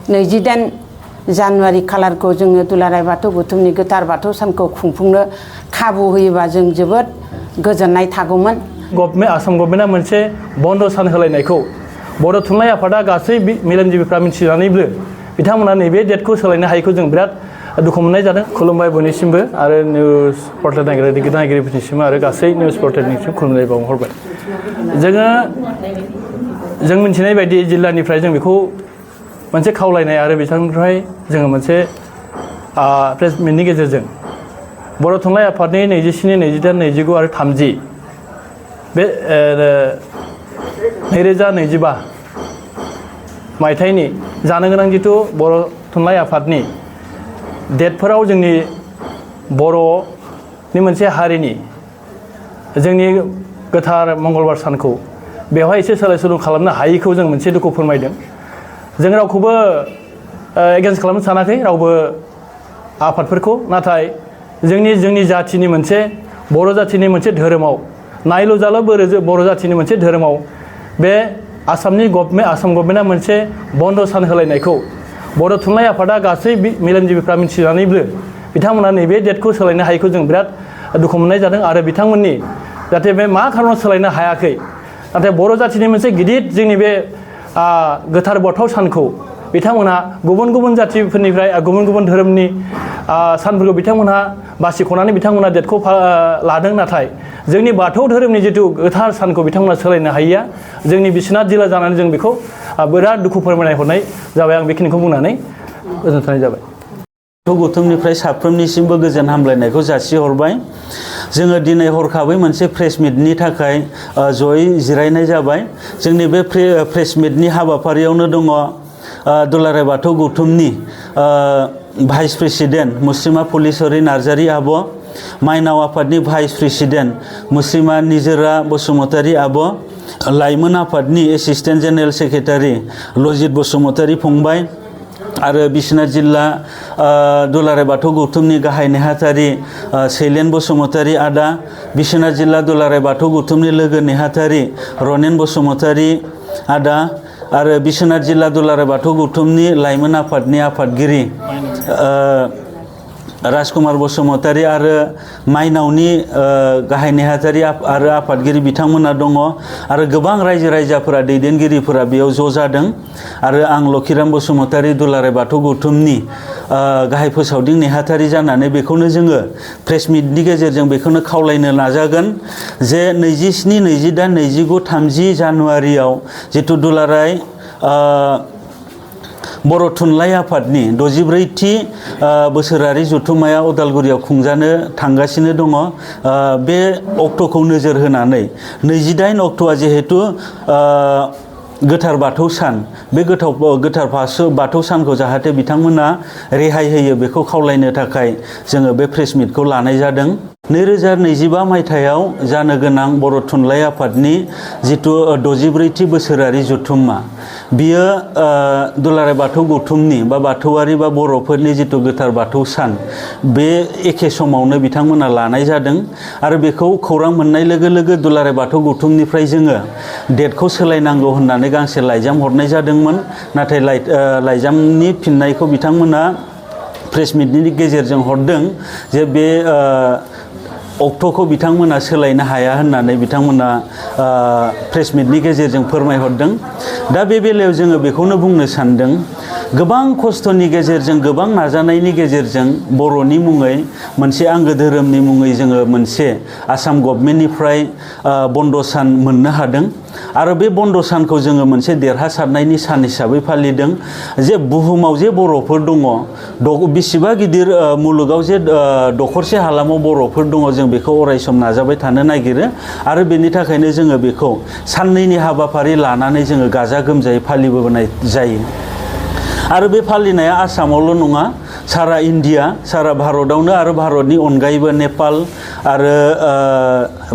28 जानुवारि खालारखौ जोङो दुलाराय बाथौ गौथुमनि गोथार बाथौ सानखौ खुंफुंनो खाबु होयोबा जों जोबोद गोजोननाय थागौमोन। आसाम गभर्नमेन्टआ मोनसे बन्द सान होलायनायखौ बर' थुनलाइ आफादा गासै मेलेमजिबिफ्रा मिथिनानैबो बिथांमोना नैबे डेटखौ सोलायनो हायैखौ जों बिराद दुखु मोननाय जादों। खुलुमबाय बयनिसिमबो आरो निउस पर्टेल नायगिरिफोरनिसिम आरो गासै निउस पर्टेलनिसिम खुलुमनाय बावहरबाय। जों मिथिनाय बायदि जिल्लानिफ्राय जों बेखौ मोनसे खावलायनाय आरो बिथांनिफ्राय जोङो मोनसे प्रेस मिटनि गेजेरजों बर' थुनलाइ आफादनि 27, 28, 29 आरो 30 बे 2025 मायथाइनि जानो गोनां जिथु बर' थुनलाइ आफादनि डेटफोराव जोंनि बर'नि मोनसे हारिनि जोंनि गोथार मंगलबार सानखौ बेवहाय एसे सोलाय सोल' खालामनो हायैखौ जों मोनसे दुखु फोरमायदों। जों रावखौबो एगेन्स्ट खालामनो सानाखै रावबो आफादफोरखौ, नाथाय जोंनि जाथिनि मोनसे बर' जाथिनि मोनसे धोरोमाव नायल' जाल' बर' जाथिनि मोनसे धोरोमाव बे आसाम गभर्नमेन्टआ मोनसे बन्द सान होलायनायखौ बर' थुनलाइ आफादा गासै मेलेमजिबिफ्रा मिथिनानैबो बिथांमोना नैबे डेटखौ सोलायनो हायैखौ जों बिराद दुखु मोननाय जादों आरो बिथांमोननि जाहाथे बे मा खारनाव सोलायनो हायाखै, नाथाय बर' जाथिनि मोनसे गिदिर जोंनि बे गोथार बाथौ सानखौ बिथांमोनहा गुबुन जातिफोरनिफ्राय गुबुन धोरोमनि सानफोरखौ बिथांमोनहा बासिख'नानै बिथांमोनहा डेटखौ लादों, नाथाय जोंनि बाथौ धोरोमनि जिथु गोथार सानखौ बिथांमोना सोलायनो हायैया जोंनि बिश्वनाथ जिल्ला जानानै जों बेखौ बिराद दुखु फोरमायनाय हरनाय जाबाय। आं बेखिनिखौ बुंनानै गोजोनथानाय जाबाय। बाथौ गौथुमनिफ्राय साफ्रोमनिसिमबो गोजोन हामलायनायखौ जासिहरबाय। जोङो दिनै हरखाबै मोनसे प्रेस मिटनि थाखाय जयै जिरायनाय जाबाय। जोंनि बे प्रेस मिटनि हाबाफारियावनो दङ दुलाराय बाथौ गौथुमनि भाइस प्रेसिडेन्ट मुस्रिमा फुलेस्वरि नार्जारि आब', माइनाव आफादनि भाइस प्रेसिडेन्ट मुस्रिमा निजोरा बसुमतारी आब', लाइमोन आफादनि एसिस्टेन्ट जेनेरेल सेक्रेटारि लजित बसुमतारी फंबाय आरो बिश्वनाथ जिल्ला दुलाराय बाथौ गौथुमनि गाहाय नेहाथारि शैलेन बसुमतारी आदा, बिश्वनाथ जिल्ला दुलाराय बाथौ गौथुमनि लोगो नेहाथारि रनेन बसुमतारी आदा आरो बिश्वनाथ जिल्ला दुलाराय बाथौ गौथुमनि लाइमोन आफादनि आफादगिरि राजकुमार बसुमतारी आरो माइनावनि गाहाय नेहाथारि आरो आफादगिरि बिथांमोना दङ आरो गोबां रायजो राजाफोरा दैदेनगिरिफोरा बेयाव ज' जादों आरो आं लखिराम बसुमतारी दुलाराय बाथौ गौथुमनि गाहाय फोसावदिं नेहाथारि जानानै बेखौनो जोङो प्रेस मिटनि गेजेरजों बेखौनो खावलायनो नाजागोन जे 27, 28, 29, 30 जानुवारियाव जिथु दुलाराय बर' थुनलाइ आफादनि 64थि बोसोरारि जथुम्माया उदालगुरियाव खुंजानो थांगासिनो दङ। बे अक्ट'खौ नोजोर होनानै 28 अक्ट'आ जिहेतु गोथार बाथौ सान, बे गोथार बाथौ सानखौ जाहाथे बिथांमोना रेहाय होयो बेखौ खावलायनो थाखाय जोङो बे प्रेस मिटखौ लानाय जादों। 2025 मायथाइयाव जानो गोनां बर' थुनलाइ आफादनि जिथु 64थि बोसोरारि जथुम्मा, बियो दुलाराय बाथौ गौथुमनि बा बाथौआरि बा बर'फोरनि जिथु गोथार बाथौ सान, बे एखे समावनो बिथांमोना लानाय जादों आरो बेखौ खौरां मोननाय लोगो लोगो दुलाराय बाथौ गौथुमनिफ्राय जोङो डेटखौ सोलायनांगौ होननानै गांसे लाइजाम हरनाय जादोंमोन, नाथाय लाइजामनि फिननायखौ बिथांमोना प्रेस मिटनि गेजेरजों हरदों जे बे अक्ट'खौ बिथांमोना सोलायनो हाया होननानै बिथांमोना प्रेस मिटनि गेजेरजों फोरमायहरदों। दा बे बेलायाव जोङो बेखौनो बुंनो सानदों, गोबां खस्थ'नि गेजेरजों गोबां नाजानायनि गेजेरजों बर'नि मुङै मोनसे आंगो धोरोमनि मुङै जोङो मोनसे आसाम गभर्नमेन्टनिफ्राय बन्द सान मोननो हादों आरो बे बन्द सानखौ जोङो मोनसे देरहासारनायनि सान हिसाबै फालिदों। जे बुहुमाव जे बर'फोर दङ, बेसेबा गिदिर मुलुगाव जे दखरसे हालामाव बर'फोर दङ, जों बेखौ अरायसम नाजाबाय थानो नागिरो आरो बेनि थाखायनो जोङो बेखौ साननैनि हाबाफारि लानानै जोङो गाजा गोमजायै फालिबोनाय जायो। आरो बे फालिनाया आसामावल' नङा, सारा इन्डिया, सारा भारतआवनो आरो भारतनि अनगायैबो नेपाल आरो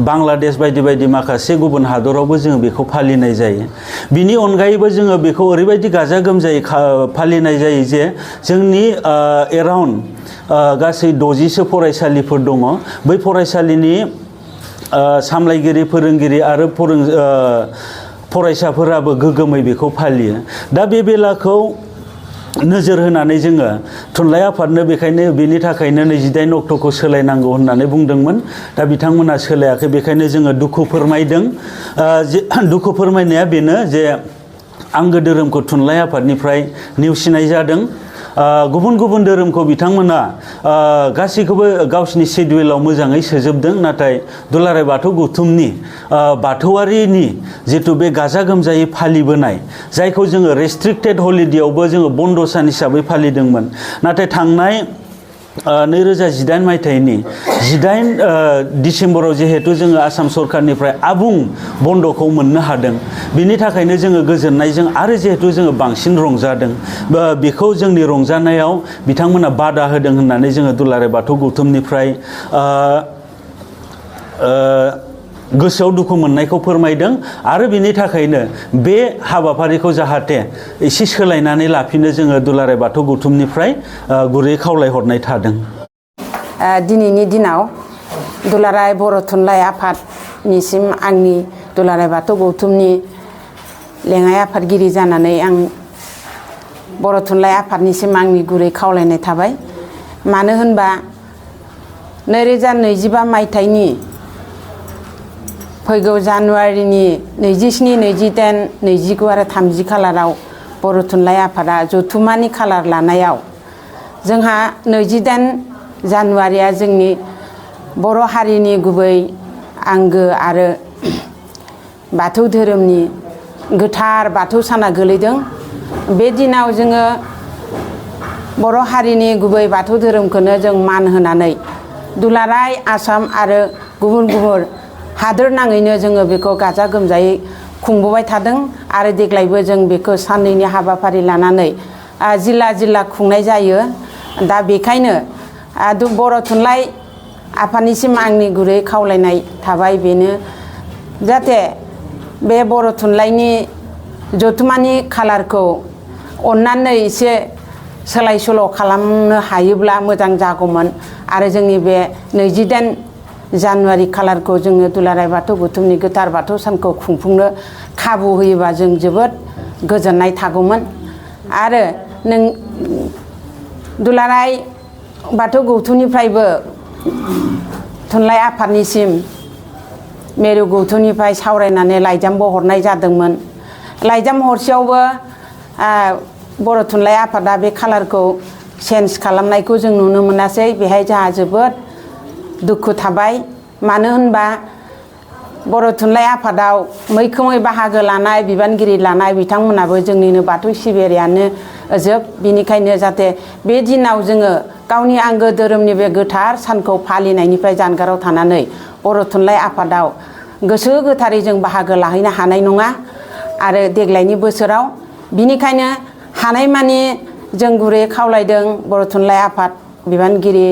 बांलादेश बायदि बायदि माखासे गुबुन हादरावबो जोङो बेखौ फालिनाय जायो। बिनि अनगायैबो जोङो बेखौ ओरैबायदि गाजा गोमजायै फालिनाय जायो जे जोंनि एराउन्ड गासै 60सो फरायसालिफोर दङ। बै फरायसालिनि सामलायगिरि, फोरोंगिरि आरो फरायसाफोराबो गोग्गोमै बेखौ फालियो। दा बे बेलाखौ नोजोर होनानै जोङो थुनलाइ आफादनो बेखायनो बेनि थाखायनो 28 अक्ट'खौ सोलायनांगौ होननानै बुंदोंमोन। दा बिथांमोना सोलायाखै, बेखायनो जोङो दुखु फोरमायदों। दुखु फोरमायनाया बेनो जे आंगो धोरोमखौ थुनलाइ आफादनिफ्राय नेवसिनाय जादों। गुबुन गुबुन धोरोमखौ बिथांमोना गासैखौबो गावसिनि सिडुलाव मोजाङै सोजोबदों, नाथाय दुलाराय बाथौ गौथुमनि बाथौआरिनि जिथु बे गाजा गोमजायै फालिबोनाय, जायखौ जोङो रेस्ट्रिक्टेड हलिडेआवबो जोङो बन्द' सान हिसाबै फालिदोंमोन, नाथाय थांनाय 2018 मायथाइनि 18 डिसेम्बराव जिहेतु जोङो आसाम सरकारनिफ्राय आबुं बन्द'खौ मोननो हादों, बिनि थाखायनो जोङो गोजोननायजों आरो जिहेतु जोङो बांसिन रंजादों। बेखौ जोंनि रंजानायाव बिथांमोना बादा होदों होननानै जोङो दुलाराय बाथौ गौथुमनिफ्राय गोसोआव दुखु मोननायखौ फोरमायदों। आरो बिनि थाखायनो बे हाबाफारिखौ जाहाथे एसे सोलायनानै लाफिनो जोङो दुलाराय बाथौ गौथुमनिफ्राय गुरै खावलायहरनाय थादों। दिनैनि दिनाव दुलाराय बर' थुनलाइ आफादनिसिम आंनि दुलाराय बाथौ गौथुमनि लेङाइ आफादगिरि जानानै आं बर' थुनलाइ आफादनिसिम आंनि गुरै खावलायनाय थाबाय। मानो होनबा 2025 मायथाइनि फैगौ जानुवारिनि 27, 28, 29 आरो 30 खालाराव बर' थुनलाइ आफादा जथुम्मानि खालार लानायाव जोंहा 28 जानुवारिया जोंनि बर' हारिनि गुबै आंगो आरो बाथौ धोरोमनि गोथार बाथौ साना गोलैदों। बे दिनाव जोङो बर' हारिनि गुबै बाथौ धोरोमखौनो जों मान होनानै दुलाराय आसाम आरो गुबुन गुबुन हादोर नाङैनो जोङो बेखौ गाजा गोमजायै खुंबोबाय थादों। आरो देग्लायबो जों बेखौ साननैनि हाबाफारि लानानै जिल्ला जिल्ला खुंनाय जायो। दा बेखायनो बर' थुनलाइ आफादनिसिम आंनि गुरै खावलायनाय थाबाय बेनो, जाहाथे बे बर' थुनलाइनि जथुम्मानि खालारखौ अननानै एसे सोलाय सोल' खालामनो हायोब्ला मोजां जागौमोन। आरो जोंनि बे 28 जानुवारि खालारखौ जोङो दुलाराय बाथौ गौथुमनि गोथार बाथौ सानखौ खुंफुंनो खाबु होयोबा जों जोबोद गोजोननाय थागौमोन। आरो नों दुलाराय बाथौ गौथुमनिफ्रायबो थुनलाइ आफादनिसिम मेरु गौथुमनिफ्राय सावरायनानै लाइजामबो हरनाय जादोंमोन। लाइजाम हरसेयावबो बर' थुनलाइ आफादा बे खालारखौ चेन्ज खालामनायखौ जों नुनो मोनासै। बेहाय जोंहा जोबोद दुखु थाबाय। मानो होनबा बर' थुनलाइ आफादाव मैखोमै बाहागो लानाय बिबानगिरि लानाय बिथांमोनाबो जोंनिनो बाथौ सिबियारियानो जोब। बिनिखायनो जाहाथे बे दिनाव जोङो गावनि आंगो धोरोमनि बे गोथार सानखौ फालिनायनिफ्राय जानगाराव थानानै बर' थुनलाइ आफादाव गोसो गोथारै जों बाहागो लाहैनो हानाय नङा आरो देग्लायनि बोसोराव। बिनिखायनो हानायमानि जों गुरै खावलायदों बर' थुनलाइ आफाद बिबानगिरि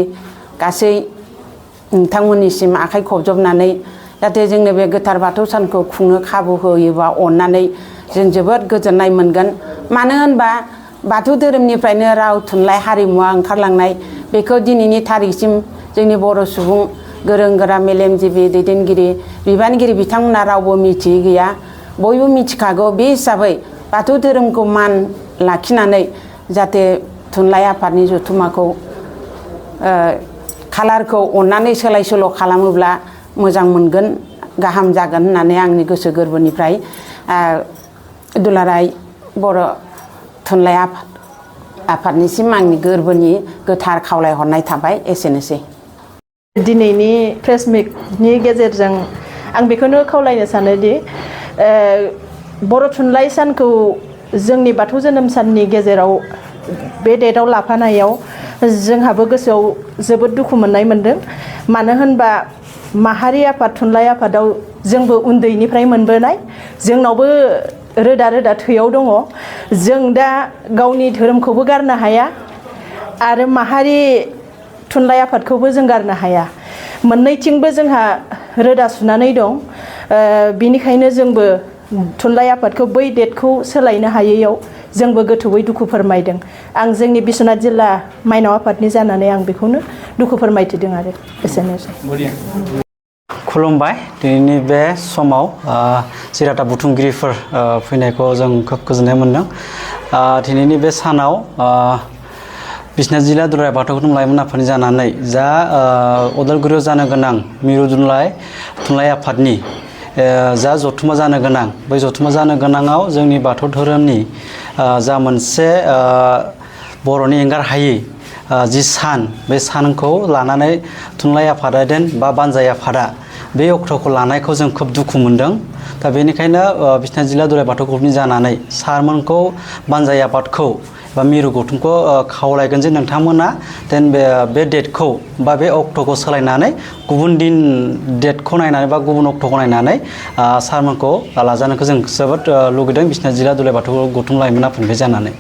गासै नोंथांमोननिसिम आखाइ खबजबनानै जाहाथे जोंनो बे गोथार बाथौ सानखौ खुंनो खाबु होयोबा अननानै जों जोबोद गोजोननाय मोनगोन। मानो होनबा बाथौ धोरोमनिफ्रायनो राव थुनलाइ हारिमुवा ओंखारलांनाय, बेखौ दिनैनि थारिखसिम जोंनि बर' सुबुं गोरों गोरा मेलेमजिबि दैदेनगिरि बिबानगिरि बिथांमोना रावबो मिथियै गैया, बयबो मिथिखागौ। बे हिसाबै बाथौ धोरोमखौ मान लाखिनानै जाहाथे थुनलाइ आफादनि जथुम्माखौ खालारखौ अननानै सोलाय सोल' खालामोब्ला मोजां मोनगोन, गाहाम जागोन होननानै आंनि गोसो गोरबोनिफ्राय दुलाराय बर' थुनलाइ आफादनिसिम आंनि गोरबोनि गोथार खावलायहरनाय थाबाय। एसेनोसै। दिनैनि प्रेस मिटनि गेजेरजों आं बेखौनो खावलायनो सानोदि बर' थुनलाइ सानखौ जोंनि बाथौ जोनोम साननि गेजेराव बे डेटआव लाफानायाव जोंहाबो गोसोआव जोबोद दुखु मोननाय मोनदों। मानो होनबा माहारि आफाद थुनलाइ आफादाव जोंबो उन्दैनिफ्राय मोनबोनाय, जोंनावबो रोदा रोदा थैयाव दङ। जों दा गावनि धोरोमखौबो गारनो हाया आरो माहारि थुनलाइ आफादखौबो जों गारनो हाया। मोननैथिंबो जोंहा रोदा सुनानै दं। बिनिखायनो जोंबो थुनलाइ आफादखौ बै डेटखौ सोलायनो हायैयाव जोंबो गोथौयै दुखु फोरमायदों। आं जोंनि बिश्वनाथ जिल्ला माइनाव आफादनि जानानै आं बेखौनो दुखु फोरमायथिदों आरो एसेनोसै। खुलुमबाय दिनैनि बे समाव जिरादा बुथुमगिरिफोर फैनायखौ जों खोब गोजोननाय मोनदों। दिनैनि बे सानाव बिसनाथ जिल्ला दुलाराय बाथौ लाइमोन आफादनि जानानै जा उदालगुरियाव जानो गोनां मिरु थुनलाइ आफादनि जा जथुमा जानो गोनां बै जथुमा जानो गोनाङाव जोंनि बाथौ धोरोमनि जा मोनसे बर'नि एंगार हायै जि सान बे सानखौ लानानै थुनलाइ आफादा बा बानजाय आफादा बे अक्ट'खौ लानायखौ जों खोब दुखु मोनदों। दा बेनिखायनो बिसनाथ जिल्ला दुलाराय बाथौ ग्रुपनि जानानै सारमोनखौ बानजाय आफादखौ बा मिरु गौथुमखौ खावलायगोन जे नोंथांमोना बे डेटखौ बा बे अक्ट'खौ सोलायनानै गुबुन दिन डेटखौ नायनानै बा गुबुन अक्ट'खौ नायनानै सारमोनखौ लाजानायखौ जों जोबोद लुगैदों बिसनाथ जिल्ला दुलाराय बाथौ गौथुम लाइमोन आफादनिफ्राय जानानै।